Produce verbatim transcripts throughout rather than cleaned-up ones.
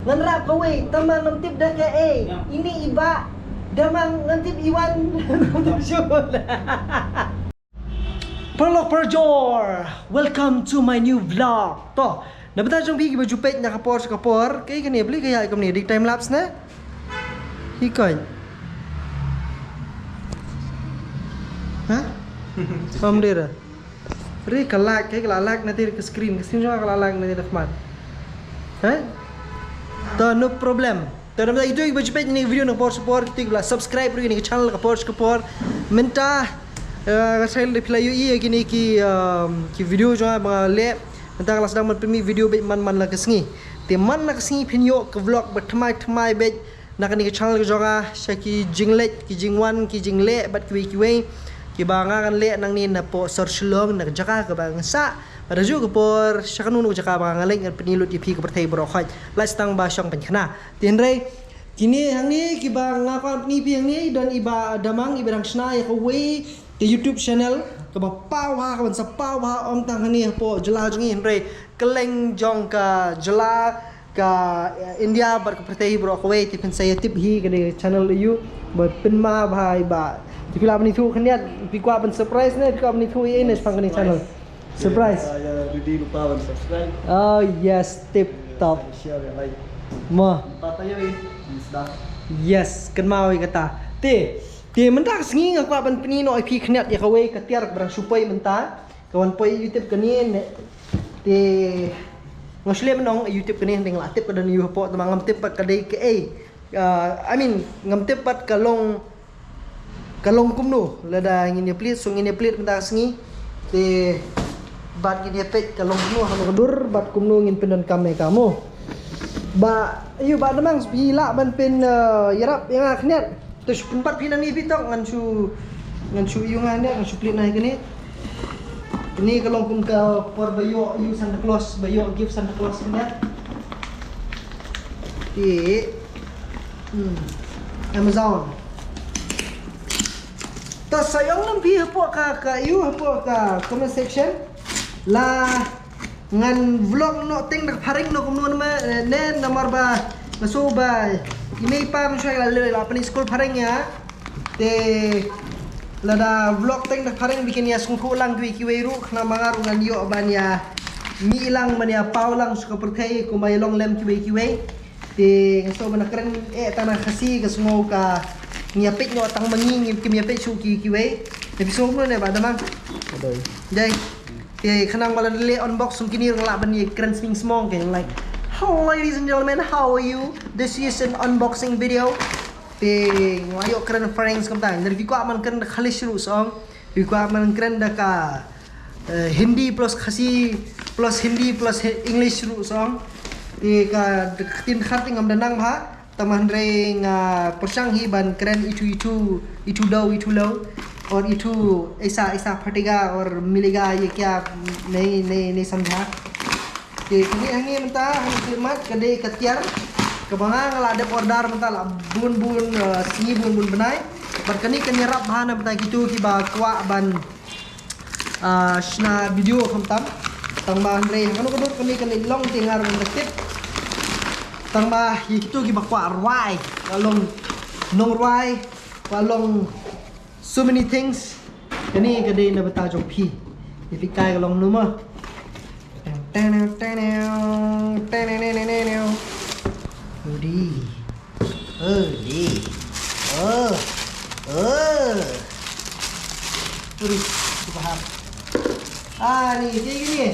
Ngan rap kawei, tang ba ngam tip da kaei. Ine i Bah, tang ba ngam tip i Wan. Ngam tip shuh. Paralok parajor, welcome to my new vlog. To, na bynta jong phi kiba ju peit na ka por sha ka por, kaei kane, balei ka ïaid kumne, dei time lapse ne? Hi koit. Ha? Pam dira. Re ka lag, kaei ka la lag na tira ka screen, ka screen jong nga ka la lag na tira ka khmat. Ha? To, no problem. To, na bynta kito kiba ju peit ïa kane ka video na ka por sha ka por, kito kiba la subscribe ruh ïa kane ka channel na ka por sha ka por. Mynta, eh, nga sngewthuh lada phi la ïohi ïa kine ki, um, ki video jong nga ba nga leh. Mynta nga la sdang ban pynmih video beit man man la ka sngi. Te man la ka sngi phin ïoh ka vlog ba thymmai thymmai beit na kane ka channel ka jong nga, sha ki jingleit, ki jingwan, ki jingleh bad kiwei kiwei kiba nga ngan leh nangne napoh sor Shillong, na ka jaka kaba ngan sah. Bad ha kajuh ka por, sha kano kano ka jaka ba nga ngan leit, ngan pyni lut ïa phi ka pyrthei baroh khoit. Lait tang ba shong pynkhana. Te hynrei kine hangne kiba nga kwah pyni phi hangne, don i Bah Damang, iba dang shna ïa kawei ka YouTube channel kaba paw bha, kaban sa paw bha ym tang hangne hapoh jylla jong ngi, hynrei kylleng jong ka jylla, ka, eh, India bad ka pyrthei baroh kawei. Te phin sa ïa tip hi, ka dei ka channel aïu, ba pynma bha i Bah. Te phi lah ban ithuh khyndiat, phi kwah ban surprise ne, phi kwah ban ithuh ïa ine shaphang kane ka channel. Surprise. Ïa, ïa, ready lypa ban subscribe. Oh yes, tip top. Share, like. Mo. Lypa taïew ïa, sdang. Yes, kynmaw ïa kata. Te, te mynta ka sngi nga kwah ban pyni noh ïa phi khyndiat ïa kawei ka tiar kaba dang shu poi mynta. Ka wan poi YouTube kane ne. Te nga shu leh ban ong YouTube kane, te nga la tip ka don aïu hapoh, te ma ngam tip pat ka dei kaei. Ah, I mean, ngam tip pat ka long, ka long kumno. Lada ngin ïa plie, so ngin ïa plie mynta ka sngi. Te bad ngin ïa peit ka long kumno ha kano ka dur, bad kumno ngin pyndonkam ïa ka mo. Bah, aïu Bah Damang, phi lah ban pyn, eh, ïarap ïa nga khyndiat. Te shu pynpat phi nangne phi tok, ngan shu, ngan shu ïoh nga ne, ngan shu plie na kane. Kane ka long kum ka por ba ïoh, ïoh Santa Claus, ba ïoh gift Santa Claus kane. Te, hmm, Amazon. To sa ong lem phi hapoh ka, ka ïoh hapoh ka comment section. La ngan vlog noh teng da ka phareng noh kumno ne, eh, ne namar ba nga sngew ba i mei i pa mynshuwa la leh, la pyni skul phareng ïa. Te lada vlog teng da ka phareng ba kin ïa sngewthuh lang kiwei kiwei ruh, khnang ba nga ruh ngan ïoh ban ïa mih lang, ban ïa paw lang sha ka pyrthei kumba ïa long lem kiwei kiwei. Te nga sngew ba na kren eh tang na Khasi ka sngew ka ngi ïa peit noh tang ma ngi, ngim ïa peit shuh ki kiwei. Te phi sngew kumno ne Bah Damang? Dei. Te khnang ba lada leh unboxing kine ruh nga lah ban ïa kren smingsmong ke, like, "Hello ladies and gentlemen, how are you? This is an unboxing video." Te nga ïoh kren phareng kumta. Lada phi kwah ban kren da ka Khalish ruh sa ong. Phi kwah ban kren da ka, eh, Hindi plus Khasi plus Hindi plus Hi-, English ruh sa ong. Te ka, ka ktien Dkhar te ngam da nang bha. Tang ba hynrei nga pyrshang hi ban kren itu, itu, itu do, itu lo. Or itu aisa, aisa phatega, or milega, ye kya, nahi, nahi, nahi samjha. Te kane hangne mynta, hangne khlieh mat, ka dei ka tiar kaba nga, nga la dep order mynta la bun bun, eh, sngi, bun bun bnai. Bad kane kan ïarap bha na bynta kito kiba kwah ban, ah, shna video khamtam. Tang ba hynrei ha kano kano kane kan long te nga ruh ngam tip. Tang ba ïa kito kiba kwah rwai, kwah long nongrwai, kwah long so many things. Kane ka dei na bynta jong phi. Ïa phi kai ka long kumno mo. Teng, teng, teng, teng, teng, teng, teng, teng. Udi. Udi. Oh. Oh. Udi. Super hot. Ah, ni, kaei kane?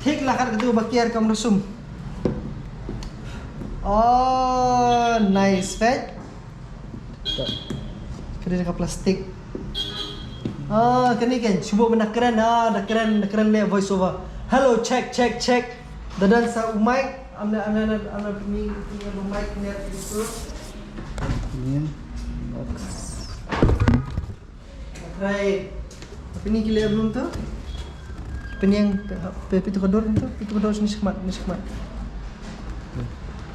Thik la kat katu ba kiar kam rusum. Oh, nice, peit. Ka dei ka plastik. Ah, kane kan, shu buh ban da kren, ah, da kren, da kren leh voice over. Hello, check, check, check. Da don sa u mic, am na, am na, am na, pynïeng, pynïeng u mic ne, gitu. Ni, box. Right. Pynïeng ki leh blum tu. Pynïeng, pe, pe, pyntu ka dur tu, pyntu ka dur sini shikmat, ni shikmat.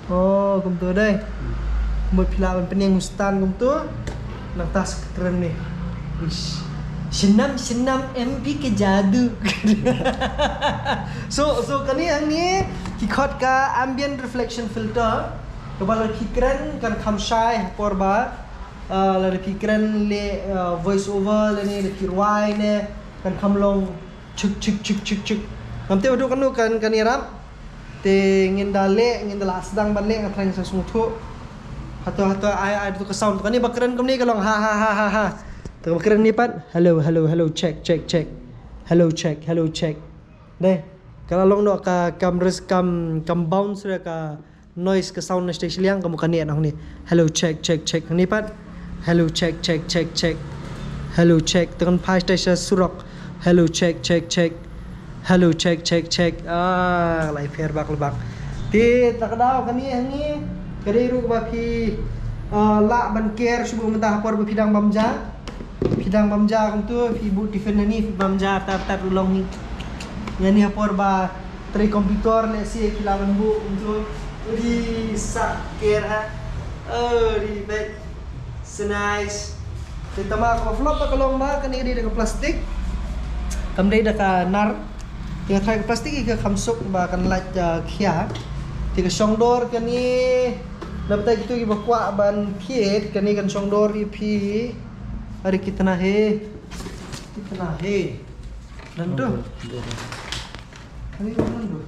Oh, kumtu dei. Mut phi lah ban pynïeng u stand kumtu. Nangta sa ka kren ni. Ish. Shnam, shnam, M P ka jadu. So, so kane hangne, Phi khot ka ambient reflection filter, kaba lada phi kren kan kham shai ha por ba, ah, lada phi kren leh, ah, voice over lane lada phi rwai ne, kan kham long chuk chuk chuk chuk chuk. Ngam tip haduh katno kan, kan ïarap. Te ngin da leh, ngin da lah sdang ban leh, nga tharai ngin sa sngewthuh. Hato, hato ai, ai, to ka sound. Kane ba kren kumne ka long ha, ha, ha, ha, ha. To ba kren ne pat. Hello, hello, hello, check, check, check. Hello, check, hello, check. Dei, ka la long noh ka kam ris-, kam, kam bounce re ka noise ka sound na stage liang ka mut kane hangne. Hello, check, check, check. Hangne pat. Hello, check, check, check, check. Hello, check. Tang phai stage surok. Hello, check, check, check. Hello, check, check, check. Ah, lai pher bak le bak. Te ta ka daw kane hangne. Ka dei ruh ba phi, ah, lah ban ker shuh mynta ha por ba phi dang bam ja. Phi dang bam ja kumtu, phi buh tiffin hangne, phi bam ja tar tar u long hi. Ngan ïa por ba trei computer lehse phi lah ban buh kumtu. Udi sa ker ha. Udi bet. So nice. Te tang ma ka flop ba ka long ba kane ka dei da ka plastik. Kam dei da ka nar. Te ka tharai ka plastik ka kham suk ba kan lait, ah, khia. Te ka shongdor kane. Na batai kitu kiba kwah ban thied kane kan shongdor ïa phi. अरे कितना है, कितना है? डन तो? अरे वो डन तो।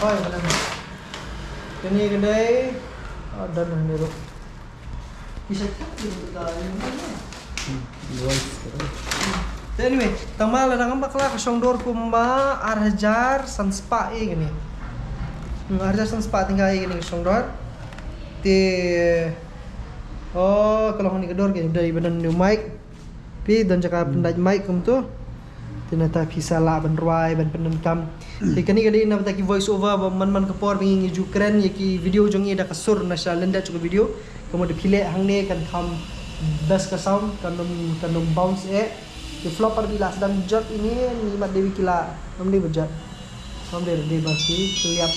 ओए, डन। Kane ka dei, ah, done hangne ruh. Isa ka dei ka, Te anyway, tang ma lada ngam bakla ka shongdor kumba ar hajar san spah ïa kane. Hmm, ar hajar san spah tyngka ïa kane ka shongdor. Te, oh, ka long kane ka dor ka dei ba don u mic. Phi don jaka pyndait mic kumtu. Te nangta phi sa lah ban rwai ban pyndonkam. Te kane ka dei na bynta ki voice over ba man man ka por ba ngi ju kren ïa ki video jong ngi da ka sur na sha lyndet jong ka video. Ka mut da phi leh hangne kan kham best ka sound, kan ym, kan ym bounce eh. Ki flop ar ki la sdang jot ine, ni mat dei ki la ym dei ba jot. Ym dei, dei ba ki liap.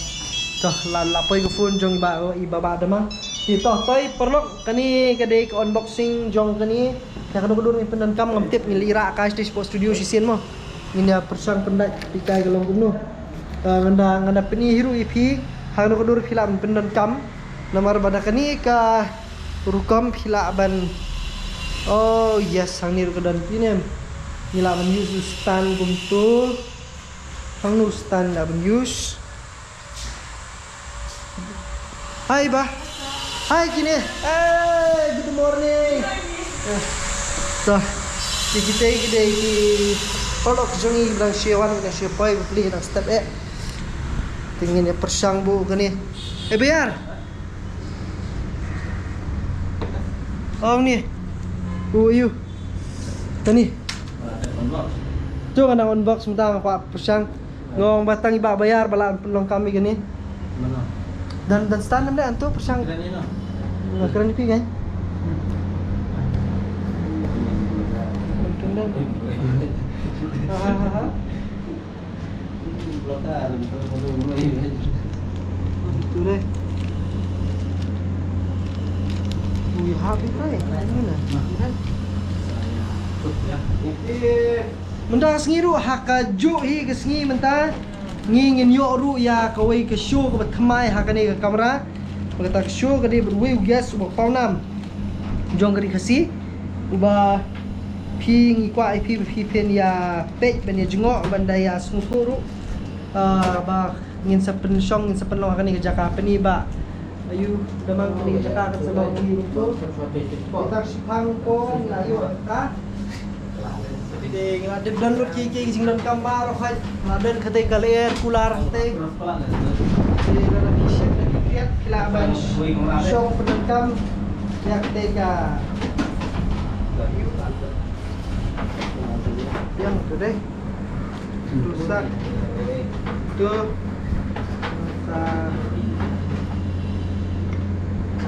Toh la, la poi ka phone jong i Bah, i Bah Bah Damang. Te toh toi paralok, kane ka dei ka unboxing jong kane. Ïa kano ka dur ngin pyndonkam ngam tip, ngin leit rah kai sha studio shisien mo. Ngin ïa pyrshang pyndait phi kai ka long kumno. Ah, ngan da, ngan da pyni hi ruh ïa phi ha kano ka dur phi lah ban pyndonkam. Namar ba da kane ka rukom phi lah ban. Oh yes, hangne ruh ka don phi ne. Ngi lah ban use u stand kumtu. Hangno u stand lah ban use. Hi Bah. Hi kine. Hey, good morning. Eh, toh. Ki, kita ki dei ki paralok jong ngi ba dang shu wan, ba dang shu poi, ba plie, dang step eh. Te ngin ïa pyrshang buh kane. Eh, Bah Ïar. Ong ni. Who are you? Kane. Tu nga dang unbox mynta, nga kwah pyrshang. Nga ong ba tang i Bah Bah Ïar ba lah pynlong kam ïa kane. Mano? Don, don stand namar ïa tu pyrshang. Kren ïa no? Nga kren ïa phi kan? Kren ïa no? Ha, ha, ha, ha. Itu deh. Ui, habis, Ray. Ini lah. Mynta ka sngi ruh ha kajuh hi ka sngi mynta ngi ngin ïoh ruh ïa kawei ka show kaba thymmai ha kane ka kamra. Ba kata ka show ka dei bad uwei u guest uba pawnam jong ka ri Khasi, uba phi, ngi kwah ïa phi ba phi phin ïa peit ban ïa jngoh ban da ïa sngewthuh ruh. Ah, ba ngin sa pynshong, ngin sa pynlong ha kane ka jaka. Pyni Bah, ayu, da mang kane ka jaka kan sa long hi ruh. Kita shipang ko, ngi la ïoh ka. Te ngi la dep don lut ki, ki jingdonkam baroh hi. Ngi la don kata ka air cooler te. Te ngi la ki shet, ki kiat, ki la ban shong pyndonkam ïa kata ka. Ïa kata dei. Rusak. Tu. Rusak.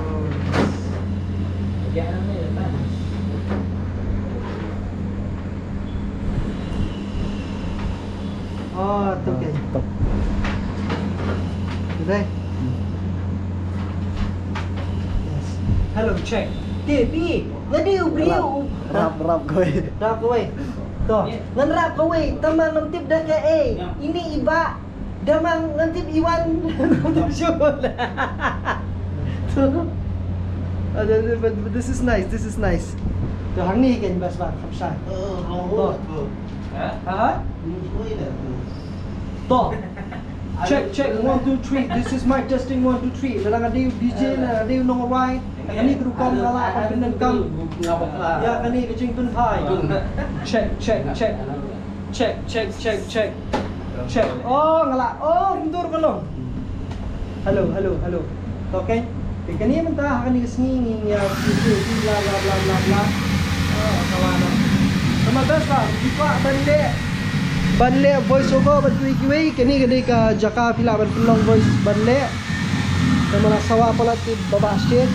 Oh. Oh, tu ke. Tu dei. Yes. Hello, check. Te, pi, nga dei u briew. Rap, rap, rap kawei. Rap kawei. Ngan rap kawei, tang ba ngam tip da kaei. Ini i Bah, tang ba ngam tip i Wan. Ngam tip shuh. But this is nice, this is nice. To hangne kan bas ba kham shai. To. Ha? To. Check, check, one, two, three. This is mic testing, one, two, three. Lada nga dei u D J, lada nga dei u nongrwai, kane ka rukom nga lah ban pyndonkam ïa kane ka jingpynphai. Check, check, check. Check, check, check, check. Check. Oh, nga lah. Oh, mundur ka long. Hello, hello, hello. Okay. Te kane mynta ha kane ka sngi ngi ïa bla bla bla bla bla. Oh, kawan. Sa ma best ba phi kwah ban leh, ban leh voice over bad kiwei kiwei, kane ka dei ka jaka phi lah ban pynlong voice ban leh. Te ma la sawa palat te ba bah shisha.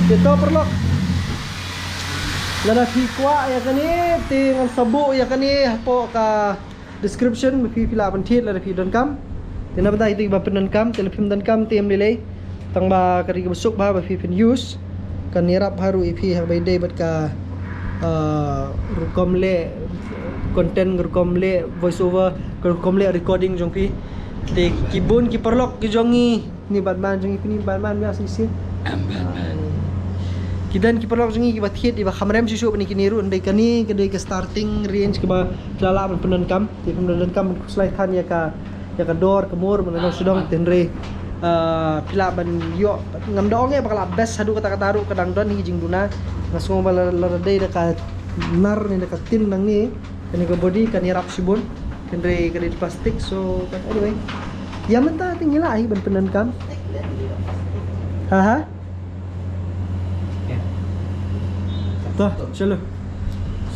Te to paralok, lada phi kwah ïa kane te ngan sa buh ïa kane hapoh ka description ba phi, phi lah ban thied lada phi donkam. Te na bynta ito kiba pyndonkam, te lada phim donkam te ym lei lei. Tang ba ka dei kaba suk bha ba phi phin use. Kan ïarap bha ruh ïa phi haba ïadei bad ka, ah, rukom leh content, rukom leh voice over, rukom leh recording jong phi. Te ki bun ki paralok ki jong ngi, ni Batman jong ngi, ni Batman ba shisien. Ki don ki paralok jong ngi kiba thied, kiba kham rem shuh shuh ba ni kine ruh, hynrei kane ka dei ka starting range kaba phi lah lah ban pyndonkam. Te phi pyndonkam ban khuslai than ïa ka, ïa ka dor ka mur ban long sha dong, te hynrei, ah, phi lah ban ïoh, ngam da ong ïa ba ka lah best haduh katta katta ruh, ka dang don hi jingduna. Nga sngew ba la, lada dei da ka nar ne da ka tin nangne, kane ka body kan ïarap shibun. Hynrei ka dei plastik, so, but anyway. Ïa mynta te ngi lah hi ban pyndonkam. Ha ha. To, chalo.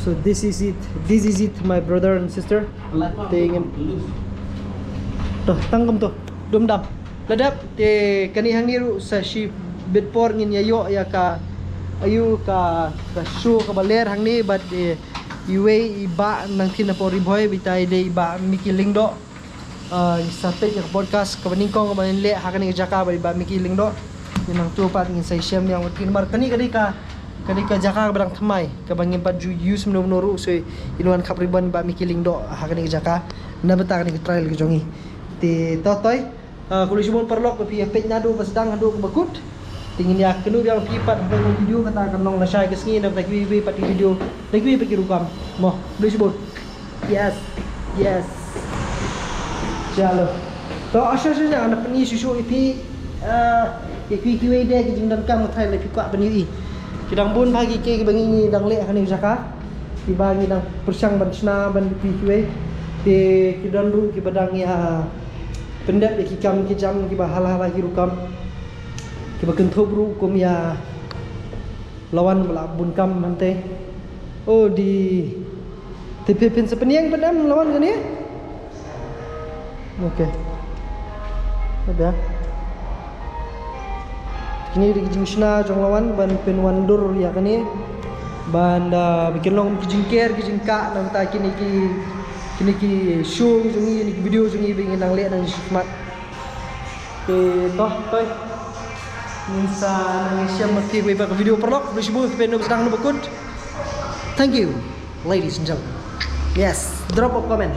So this is it. This is it, my brother and sister. Te ngin, to, tang kumto. Dum dam. La dep te kane hangne ruh sa shibit por ngin ïa ïoh ïa ka, aïu ka, ka show kaba ler hangne bad, eh, iwei i Bah nangthin hapoh Ri Bhoi, bad ita i dei i Bah Mickey Lyngdoh. Ah, ngi sa peit ïa ka podcast kaba nyngkong kaba ngin leh ha kane ka jaka bad i Bah Mickey Lyngdoh. Ngin nangtu pat ngin sa ïashem ïa ka, namar kane ka dei ka, ka dei ka jaka kaba dang thymmai, kaba ngim pat ju use mynno mynno ruh, so i Nongrwai Khap Ribbon, i Bah Mickey Lyngdoh ha kane ka jaka. Na bynta kane ka trial ka jong ngi. Te to, toi. Ah, khublei shibun paralok ba phi ïa peit naduh ba sdang haduh ba kut. Te ngin ïa kynduh biang ïa phi pat ha ka video kata kan long lashai ka sngi, na bynta kiwei kiwei pat ki video, na kiwei pat ki rukom. Mo, khublei shibun. Yes. Yes. Chalo. To, asha asha, nga pyni shuh shuh ïa phi, ah, ïa kiwei kiwei de ki jingdonkam, nga tharai lada phi kwah ban ïohi. Ki dang bun bha ki, ki, kiba ngi, ngi dang leh ha kane ka jaka. Kiba ngi dang pyrshang ban shna ban ïa kiwei kiwei. Te ki don ruh kiba dang ïa pyndep ïa ki kam ki jam kiba hala hala ki rukom. Kiba kynthup ruh kum ïa Lawan ba la bun kam hangtei. Oh, dei. Te phi phin sa pynïeng pat em Lawan kane? Okay. Ada. Kine dei ki jingshna jong Lawan ban pynwandur ïa kane. Ban da, ah, ba kin long ki jingker ki jingkah na bynta kine ki, kine ki show jong ngi, kine ki video jong ngi ba ngin nang leh nang shipmat. Te to, toi. Ngin sa nang ïashem bad phi ha kawei pat ka video paralok, khublei shibun, phi peit naduh ba sdang haduh ba kut. Thank you, ladies and gentlemen. Yes, drop a comment.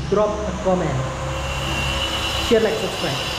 Drop a comment. Share, like, subscribe.